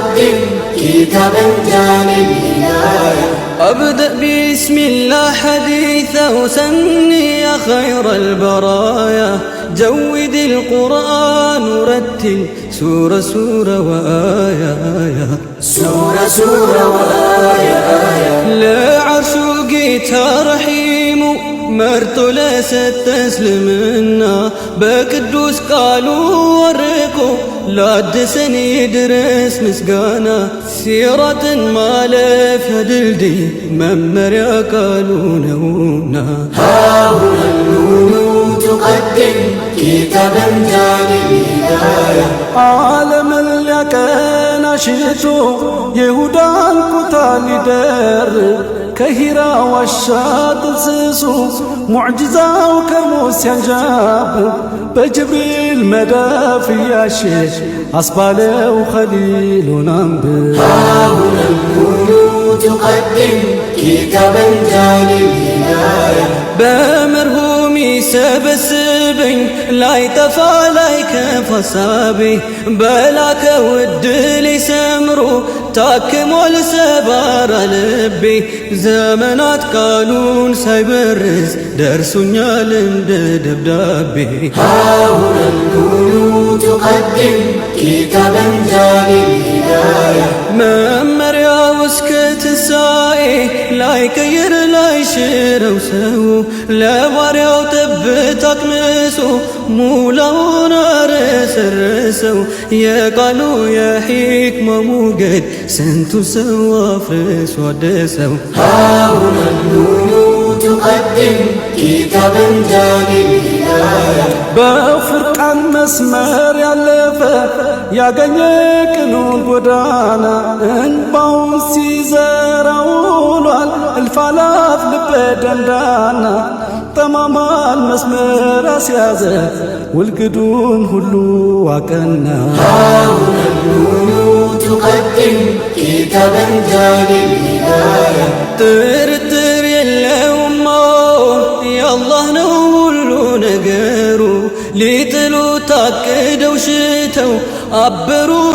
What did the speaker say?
تقدم كتابا جعل الهداية. أبدأ بسم الله حديثه سني يا خير البرايا، جود القرآن رتل سورة سورة وآية آية، سورة سورة وآية آية. ለዓርሹ ጌታ ረሒሙ መርጦ ለሰጠ እስልምና፣ በቅዱስ ቃሉ ወርቆ ላደሰን ይድረስ ምስጋና። ሲራጥን ማለፊያ ድልድይ መመሪያ ቃሉ ነውና። هاهنا النون تقدم كتابا جعل الهداية. ዓለምን ሊያቀና ሽቶ የይሁዳን ኩታ ሊደርብ፣ ከሂራ ዋሻ ጥንስሱ ሙዕጅዛው ከርሞ ሲያንዣብብ፣ በጅብሪል መዳፍ እያሸ አስባለው ኸሊሉን አንብብ። هاهنا النون تقدم كتابا جعل الهداية. በመርሁም ይሰበስበኝ ላይጠፋ ላይከፍ ሐሳቤ፣ በላከው ዕድል ሰምሮ ታክሟል ሰባራ ልቤ። ዘመናት ቃሉን ሳይበርዝ ደርሶኛል እንደ ደብዳቤ። هاهنا النون تقدم كتابا جعل الهداية. መመሪያው እስከ ትንሣኤ ላይቀይር ላይሽረው ሰው፣ ለባሪያው ጠብታ አቅምሶ ሙላውን አረሰረሰው። የቃሉ የሒክማ ሞገድ ስንቱ ሰው አፍርሶ አደሰው። هاهنا النون تقدم كتابا جعل الهداية. በፍርቃን መስመር ያለፈ ያገኘ ቅኑን ጎዳና፣ እንባውን ሲዘራ ውሏል እልፍ አላፍ ልበ ደንዳና። ጠማማን መስመር አስያዘ ውልግዱን ሁሉ አቀና። هاهنا النون تقدم كتابا جعل الهداية. ጥርጥር የለውም የአላህ ነው ሁሉ ነገሩ፣ ሊጥሉ ታቅደው ሽተው አበሩ።